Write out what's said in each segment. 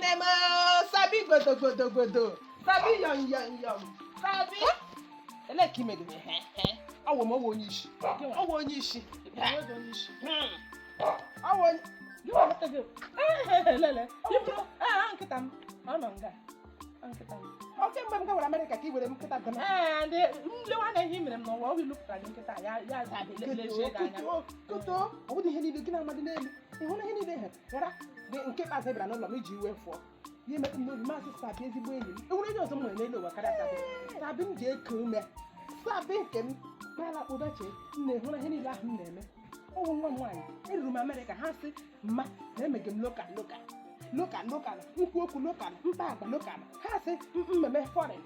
Nne m, sabi gbodogbodogbodo, sabi yọm yọm yọm, sabi. Ele ka imegide? Ọwụ m, ọwụ onye isi, ọwụ onye isi, ọwụ onye. Lele, ee, nkịta m ọ nọ nga, nkịta m. Oke mgbe m gawara Amerịka ka ị were m nkịta dama. Ee, ndị nlewa anya ihe i mere m n'ụwa, ọ bụ ilupụtara gị nkịta ya ya lechie gị anya. Koto, ọ bụdị ihe niile gị na-amadị n'elu. Ị hụrụ ihe niile ha ghara gị nke ikpeazụ ị bịara n'ụlọ m iji iwe fụọ ya emetụ m n'obi. Maazị Sabi, ezigbo enyi m, enwere onye ọzọ m nwere n'elu ụwa karịa Sabi? Sabi m ji eke ume, Sabi nke m gbala kpụbache m na-ehụ na ihe niile ahụ m na-eme. Ọwụ nwa m nwaanyị eruru m Amerịka, ha sị mma na emege m local, local, local, local, nkwu okwu local, mkpa agba local. Ha sị mmemme foreign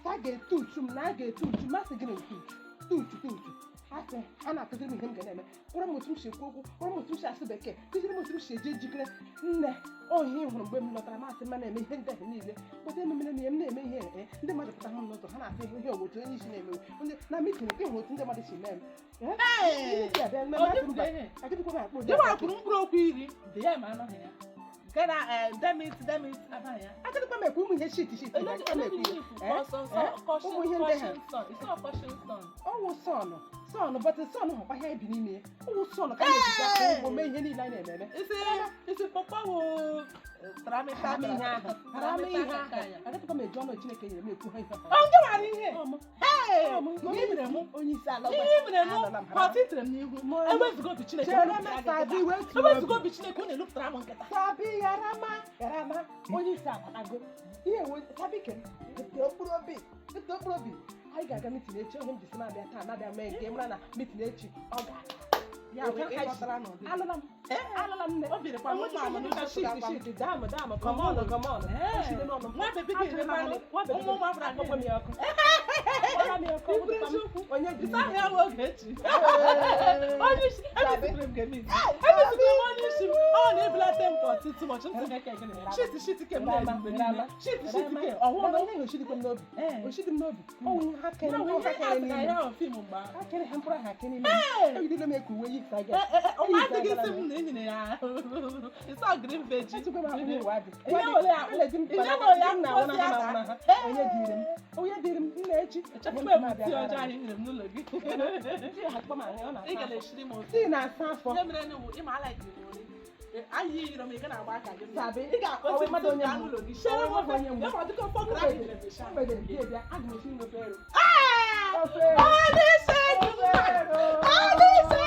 ha ga-etu uchu m na a ga-etu uchu. Masị gị na etu uchu tuuchu tuuchu. Ha sị ha na-akụziri m ihe m ga na-eme, kwụrụ m otu m si ekwu okwu, kwụrụ m otu m si asụ Bekee, kụziri m otu m si eje njikere. Nne, ohi hụrụ mgbe m lọtara, masị mma na-eme ihe ndị ahụ niile kpọta ememere m ihe m na-eme. Ihe ee, ndị mmadụ pụta hụ m n'ụzọ, ha na-asị ihe owotu onye isi na-emewe onye na meeting nke hụrụ otu ndị mmadụ si mee m. Ihe ji abịa mme masị mba agịdịkwa m akpọ ụdị Gịnwa kwuru mkpụrụ okwu 10 dị ya ma anọghị ya nke na demit demit abaghị ya. Agịdịkwa m ekwu ụmụ ihe shit shit na agịdịkwa m ekwu ihe. Ụmụ ihe ndị ha. Ọwụ son son, but son hụkwa ihe anyị bi n'ime ya. Ọwụ son ka anyị na-ejikwa akwụ ụgwọ mee ihe niile anyị na-eme. Isi isi pọpọ wụ tramịta. Harama ihe ahụ, harama ihe ahụ, agịdịkwa m eji ọnụ Chineke nyere m ekwu ha ihe. Ọ nke nwara ihe. Ihe mere mụ. Onye isi ala. Ihe mere mụ. Alọla m. Pọtị tiri m n'ihu. Ewezuga obi Chineke. Chere m, Sabi, wetuo obi. Ewezuga obi Chineke, unu elupụtara m nkịta. Sabi, yarama yarama, onye isi abatago. Ihe wo sabi kem tete mkpụrụ obi, tete mkpụrụ obi. Anyị ga-aga meeting echi. Onye m ji si na-abịa taa na-abịa mee nke mara na meeting echi ọ ga-aga. Ya wee ịghọtara n'ụdị. Alụla m, alụla m, nne. Obi dịkwa m mma Enweghị n'ụjọ ihe tụrụ shit akwa m. shit, damn damn, come on, come on. Oshide n'ọnụ m. Nwa baby gị emekwanụ. Nwa baby ụmụ ụmụ afọ akpọkwa m ya ọkụ. Akpọla m ya ọkụ. Ikwuru eziokwu. Onye ji Isi ahụ ya wụ oge echi. Onye isi emesikwere m ga-eme isi. Emesikwere m onye isi m. Ọ na-ebelata m pọtị too much. Ntị na-eke gịnị? Shit shit ke m na-eri mgbe niile. Shit shit ke ọhụrụ. Ọhụrụ onye oshidikwa m n'obi. Oshidi m n'obi. Ọwụ ihe ha kere, Na mkpụrụ ha ihe kere asị na n'ime. ya ahụ film mgbe ahụ. Ha kere ha, mkpụrụ ha kere n'ime. Ejidere m eku uwe yi saga. Ọ adịghị isi m na enyere ya it's all green veggie. Echekwa m ahụ ụwa dị. Ihe were ya A na-eji m ihe were ya m na-awụ na mkposi ha aka. na-awụ na ha. Onye dịrị m, onye dịrị m, nna, echi. Echekwa m tii ọjọọ anyị nyere m n'ụlọ gị. Ị ga na-eshiri m ofe. Tii na-asa afọ. Ihe mere wụ ịma ala ikiri m ori. Anyị yiri m, ị ga na-agba aka gị. Sabi, Ị ga-akpọzi ọwụ mmadụ onye gaa mbụ. n'ụlọ gị shere m Ọwụ ofe. onye mbụ. Ya ma ọ dịka ofe ọkụrụ ahụ nyere m esha. Mgbede bịa bịa, aga m esi ofe ero. Ofe ero. Onye isi Ofe ero. Onye isi.